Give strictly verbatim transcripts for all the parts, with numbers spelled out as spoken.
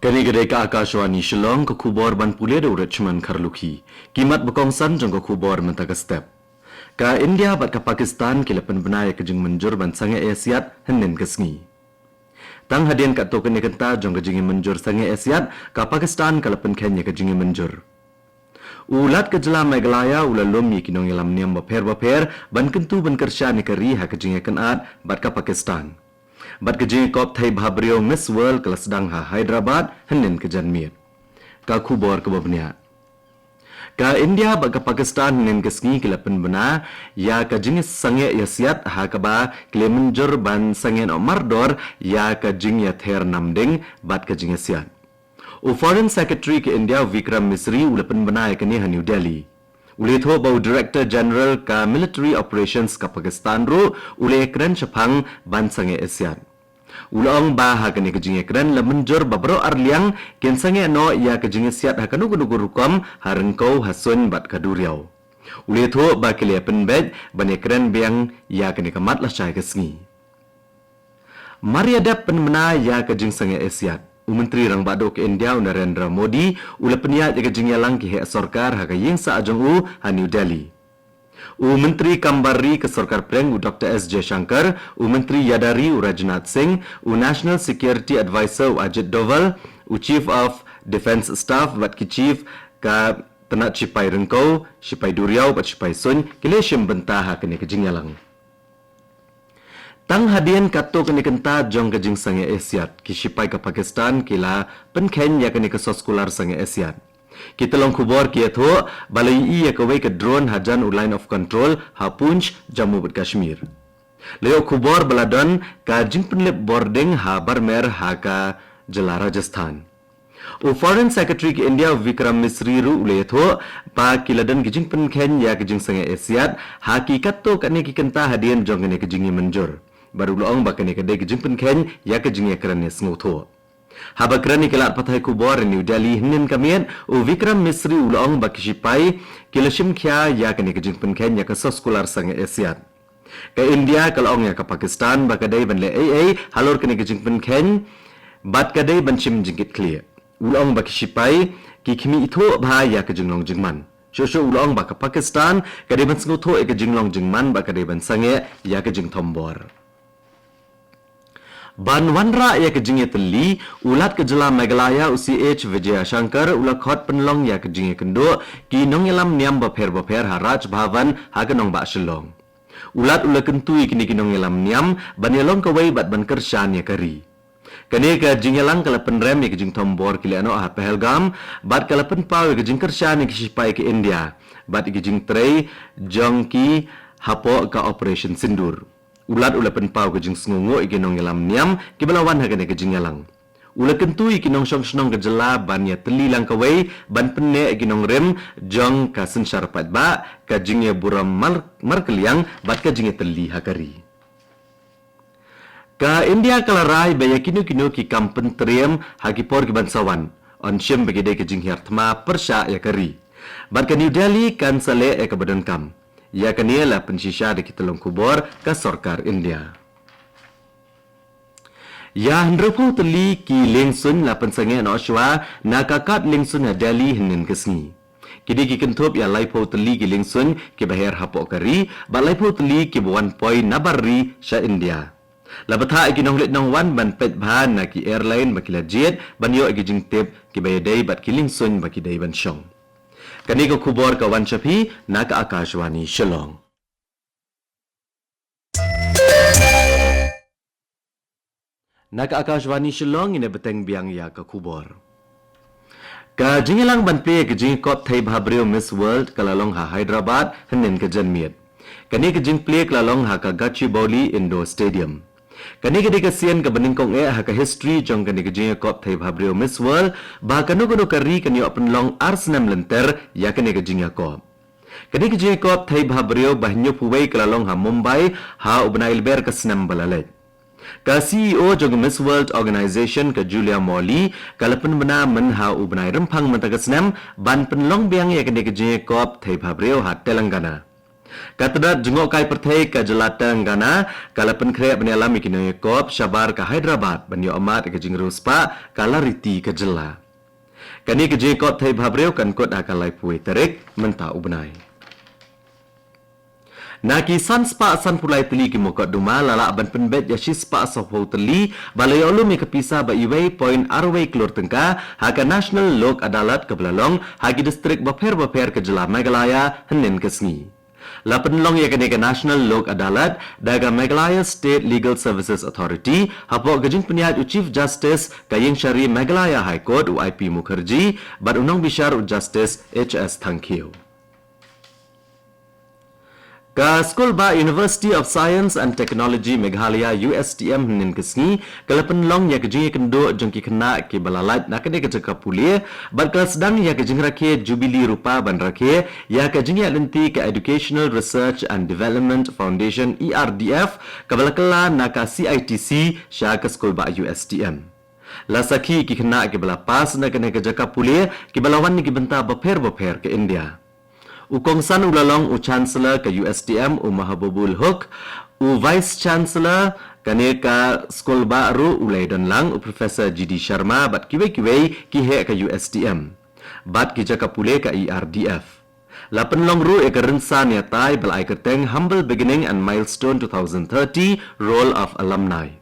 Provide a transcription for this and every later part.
Kane ka dei ka Akashvani Shillong, ka khubor ban pule da u Richmond Kharlukhi. Ki mat ba kongsan jong ka khubor mynta ka step. Ka India bad ka Pakistan ki la pynbna ïa ka jingmynjur ban sangeh ïasiat hynnin ka sngi. Tang hadien katto katne kynta jong ka jingïamynjur sangeh ïasiat, ka Pakistan ka la pynkheiñ ïa ka jingïamynjur. U Lat ka jylla Meghalaya u la lum ïa ki nongïalam niam bapher bapher ban kyntu ban kyrshan ïa ka ri ha ka jingïakynad bad ka Pakistan. Bad ka jingïakop thei bhabriew Miss World ka la sdang ha Hyderabad hynnin ka janmiet. Ka khubor kaba bniah. Ka India bad ka Pakistan hynnin ka sngi ki la pynbna ïa ka jingsangeh ïasiat ha kaba ki la mynjur ban sangeh noh mardor ïa ka jingïather namding bad ka jingïasiat. U Foreign Secretary ka India u Vikram Misri u la pynbna ïa kane ha New Delhi. U la ïathuh ba u Director General ka Military Operations ka Pakistan ruh u la ïakren shaphang ban sangeh ïasiat. U la ong ba ha kane ka jingïakren la mynjur ba baroh arliang kin sangeh noh ïa ka jingïasiat ha kano kano ka rukom, ha ryngkew, ha suiñ bad ka duriaw. U la ïathuh ba ki la ïapynbeit ban ïakren biang ïa kane ka mat lashai ka sngi. Mar ïa dep pynbna ïa ka jingsangeh ïasiat, u Myntri Rangbah Duh ka India u Narendra Modi u la pynïaid ïa ka jingïalang ki heh sorkar ha ka ïingsah jong u ha New Delhi. U Myntri Kam Bar Ri ka Sorkar Pdeng u Doctor S Jaishankar, u Myntri Ïada Ri u Rajnath Singh, u National Security Advisor u Ajit Doval, u Chief of Defence Staff bad ki Chief ka tnat shipai ryngkew, shipai duriaw bad shipai suiñ ki la shim bynta ha kane ka jingïalang. Tang hadien katto katne kynta jong ka jingsangeh ïasiat, ki shipai ka Pakistan ki la pynkheiñ ïa kane ka soskular sangeh ïasiat. Ki tyllong khubor ki ïathuh ba la ïohi ïa kawei ka drone hajan u Line of Control ha Poonch, Jammu bad Kashmir. La ïoh khubor ba la don ka jingpynlip bording ha Barmer ha ka jylla Rajasthan. U Foreign Secretary ka India u Vikram Misri ruh u la ïathuh ba ki la don ki jingpynkheiñ ïa ka jingsangeh ïasiat ha ki katto katne ki kynta hadien jong kane ka jingïamynjur. Bad u la ong ba kane ka dei ka jingpynkheiñ ïa ka jingïakren ïasngewthuh. Haba kren ïa ki lad pathai khubor ha New Delhi hynnin ka miet, u Vikram Misri u la ong ba ki shipai ki la shim khia ïa kane ka jingpynkheiñ ïa ka soskular sangeh ïasiat. Ka India ka la ong ïa ka Pakistan ba ka dei ban leh ei ei halor kane ka jingpynkheiñ bad ka dei ban shim jingkitkhlieh. U la ong ba ki shipai ki khmih ithuh bha ïa ka jinglong jingman. Shuh shuh u la ong ba ka Pakistan ka dei ban sngewthuh ïa ka jinglong jingman bad ka dei ban sangeh ïa ka jingthombor. Ban wanrah ïa ka jingïatylli, u Lat ka jylla Meghalaya u C H Vijayashankar u la khot pynlong ïa ka jingïakynduh ki nongïalam niam bapher bapher ha Raj Bhavan ha ka nongbah Shillong. U Lat u la kyntu ïa kine ki nongïalam niam ban ïalong kawei bad ban kyrshan ïa ka ri. Kane ka jingïalang ka la pynrem ïa ka jingthombor ki lehnoh ha Pahalgam bad ka la pynpaw ïa ka jingkyrshan ïa ki shipai ka India bad ïa ka jingtrei jong ki hapoh ka Operation Sindoor. U Lat u la pynpaw ka jingsngewnguh ïa ki nongïalam niam kiba la wan ha kane ka jingïalang. U la kyntu ïa ki nongshong shnong ka jylla ban ïatylli lang kawei ban pynneh ïa ki nongrim jong ka synshar paidbah, ka jingïaburom mar, markylliang bad ka jingïatylli ha ka ri. Ka India ka la rai ba ïa kino kino ki kam pyntriem ha ki por ki ban sa wan, yn shim ba ki dei ka jinghiar thma pyrshah ïa ka ri. Bad ka New Delhi kan sa leh ïa kaba donkam. Ïa kane la pynshisha da ki tyllong khubor ka sorkar India. Ïa hynriewphew tylli ki liengsuiñ la pynsangeh noh shuwa na ka kad liengsuiñ ha Delhi hynnin ka sngi. Ki dei ki kynthup ïa laiphew tylli ki liengsuiñ kiba her hapoh ka ri bad laiphew tylli kiba wan poi na bar ri sha India. La bthah ïa ki nongleit nongwan ban peit bha na ki airline ba ki la jied ban ïoh ïa ki jingtip kiba ïadei bad ki liengsuiñ ba ki dei ban shong. Kane ka khubor ka wan sha phi na ka Akashvani Shillong. Na ka Akashvani Shillong ngin ïa bteng biang ïa ka khubor. Ka jingïalang ban plie ka jingïakop thei bhabriew Miss World ka la long ha Hyderabad hynnin ka janmiet. Kane ka jingplie ka la long ha ka Gachibowli Indoor Stadium. Kane ka dei ka sien kaba nyngkong eh ha ka history jong kane ka jingïakop thei bhabriew Miss World ba kano kano ka ri kan ïoh pynlong ar snem lynter ïa kane ka jingïakop. Kane ka jingïakop thei bhabriew ba hynñiewphew wei ka la long ha Mumbai ha u bnai Lber ka snem ba la leit. Ka C E O jong ka Miss World Organization ka Julia Morley ka la pynbna myn ha u bnai Rymphang mynta ka snem ban pynlong biang ïa kane ka jingïakop thei bhabriew ha Telangana. Ka tnat jngohkai pyrthei ka jylla Telangana ka la pynkhreh ban ïalam ïa ki nongïakop shabar ka Hyderabad ban ïoh mad ïa ka jingriewspah ka lariti ka jylla. Kane ka jingïakop thei bhabriew kan kut ha ka laiphew tarik mynta u bnai. Na ki san spah sanphew lai tylli ki mokotduma la lah ban pynbeit ïa shi spah sawphew tylli ba la ïoh lum ïa ka pisa ba iwei point arwei klur tyngka ha ka National Lok Adalat kaba la long ha ki distrik bapher bapher ka jylla Meghalaya hynnin ka sngi. La pynlong ïa kane ka National Lok Adalat da ka Meghalaya State Legal Services Authority hapoh ka jingpynïaid u Chief Justice ka Ïingshari Meghalaya High Court u I P Mukherjee bad u nongbishar u Justice H S Thangkhiew. Ka Skulbah University of Science and Technology Meghalaya, U S T M, hynnin ka sngi ka la pynlong ïa ka jingïakynduh jong ki khynnah kiba la lait na kane ka jaka pule bad ka la sdang ïa ka jingrakhe Jubilee Rupa ban rakhe ïa ka jingïaid lynti ka Educational Research and Development Foundation, E R D F, kaba la kylla na ka C I T C sha ka Skulbah U S T M. La sakhi ki khynnah kiba la pass na kane ka jaka pule kiba la wan na ki bynta bapher bapher ka India. U kongsan u la long u Chancellor ka U S T M u Mahbubul Hoque, u Vice Chancellor kane ka Skulbah ruh u la ïadon lang, u Professor G D Sharma bad kiwei kiwei ki heh ka U S T M bad ki jaka pule ka E R D F. La pynlong ruh ïa ka rynsan ïatai ba la ai kyrteng Humble Beginning and Milestone two thousand thirty Role of Alumni.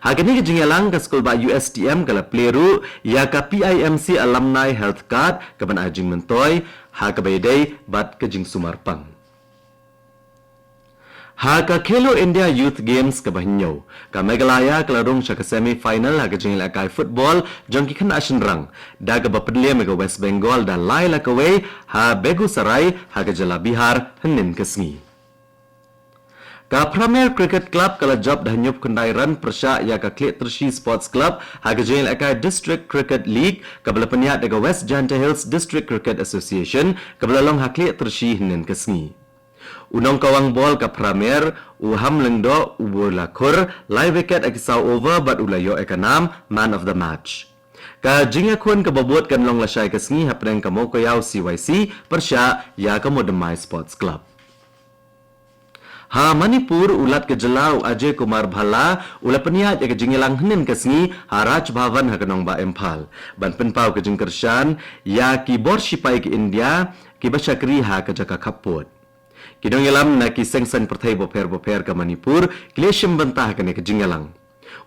Ha kane ka jingïalang ka Skulbah U S T M ka la plie ruh ïa ka P I M C Alumni Health Card kaban ai jingmyntoi ha kaba ïadei bad ka jingsumar pang. Ha ka Khelo India Youth Games kaba hynñiew, ka Meghalaya ka la rung sha ka semi final ha ka jingïalehkai football jong ki khynnah shynrang da kaba pynliem ïa ka West Bengal da lai la kawei ha Begusarai ha ka jylla Bihar hynnin ka sngi. Ka Premier Cricket Club ka la jop da hynñiewphew khyndai run pyrshah ïa ka Khliehtrshi Sports Club ha ka jingïalehkai District Cricket League kaba la pynïaid da ka West Jaintia Hills District Cricket Association kaba la long ha Khliehtrshi hynnin ka sngi. U nongkawang bol ka Premier, u Ham Lyngdoh, u ba la khur lai wicket ha ki saw over bad u la ïoh ïa ka nam Man of the Match. Ka jingïakhun kaba bud kan long lashai ka sngi hapdeng ka Mowkaiaw C Y C pyrshah ïa ka Mow Dym Mai Sports Club. Ha Manipur, u Lat ka jylla u Ajay Kumar Bhalla u la pynïaid ïa ka jingïalang hynnin ka sngi ha Raj Bhavan ha ka nongbah Imphal ban pynpaw ka jingkyrshan ïa ki bor shipai ka India kiba shakri ha ka jaka khappud. Ki nongïalam na ki seng saiñ pyrthei bapher bapher ka Manipur ki la shim bynta ha kane ka jingïalang.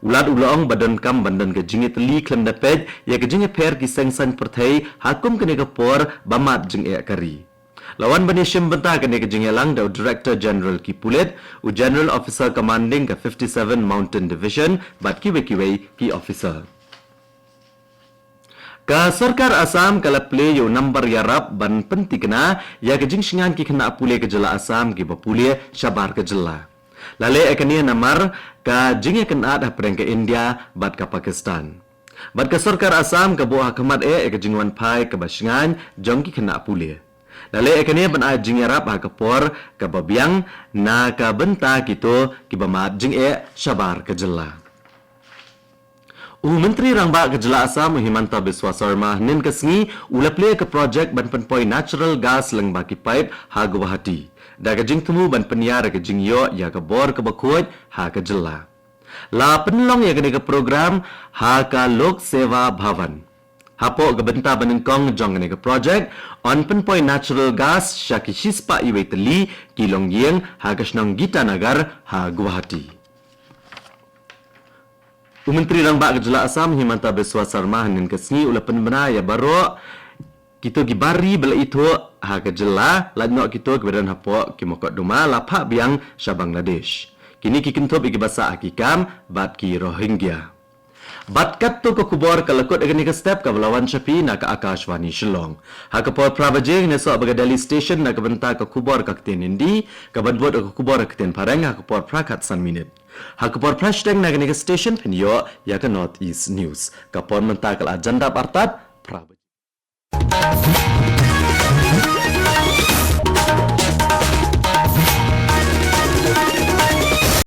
U Lat u la ong ba donkam ban don ka jingïatylli khlem da peit ïa ka jingïapher ki seng saiñ pyrthei ha kum kane ka por ba mad jingeh ka ri. La wan ban ïashim bynta ha kane ka jingïalang da u Director General ki pulit, u General Officer Commanding ka fifty-seven Mountain Division bad kiwei kiwei ki officer. Ka sorkar Assam ka la plie ïa u nambar ïarap ban pynthikna ïa ka jingshngaiñ ki khynnah pule ka jylla Assam kiba pule shabar ka jylla. La leh ïa kane namar ka jingïakynad hapdeng ka India bad ka Pakistan. Bad ka sorkar Assam ka buh ha khmat eh ïa ka jingwanphai kaba shngaiñ jong ki khynnah pule. La leh ïa kane ban ai jingïarap ha ka por kaba biang na ka bynta kito kiba mad jingeh shabar ka jylla. U Myntri Rangbah ka jylla Assam u Himanta Biswa Sarma hynnin ka sngi u la plie ka project ban pynpoi natural gas lyngba ki pipe ha Guwahati da ka jingthmu ban pynïar ïa ka jingïoh ïa ka bor kaba khuid ha ka jylla. La pynlong ïa kane ka program ha ka Lok Seva Bhavan. Hapoh ka bynta banyngkong jong kane ka project, yn pynpoi natural gas sha ki shispah iwei tylli ki longïing ha ka shnong Gitanagar ha Guwahati. U Myntri Rangbah ka jylla Assam Himanta Biswa Sarma hynnin ka sngi u la pynbna ïa baroh kito ki bar ri ba la ithuh ha ka jylla, lait noh kito kiba don hapoh ki mokotduma la phah biang sha Bangladesh. Kine ki kynthup ïa kiba sah ha ki kam bad ki Rohingya. Bad katto ka khubor ka la kut ha kane ka step kaba la wan sha phi na ka Akashvani Shillong. Ha ka por phra baje ngin ïasoh bad ka Delhi Station na ka bynta ka khubor ka ktien Hindi, kaban bud ka khubor ka ktien Phareng ha ka por phra khatsan minit. Ha ka por phra shiteng na kane ka station phin ïoh ïa ka North East News. Ka por mynta ka la jan dap artat phra baje.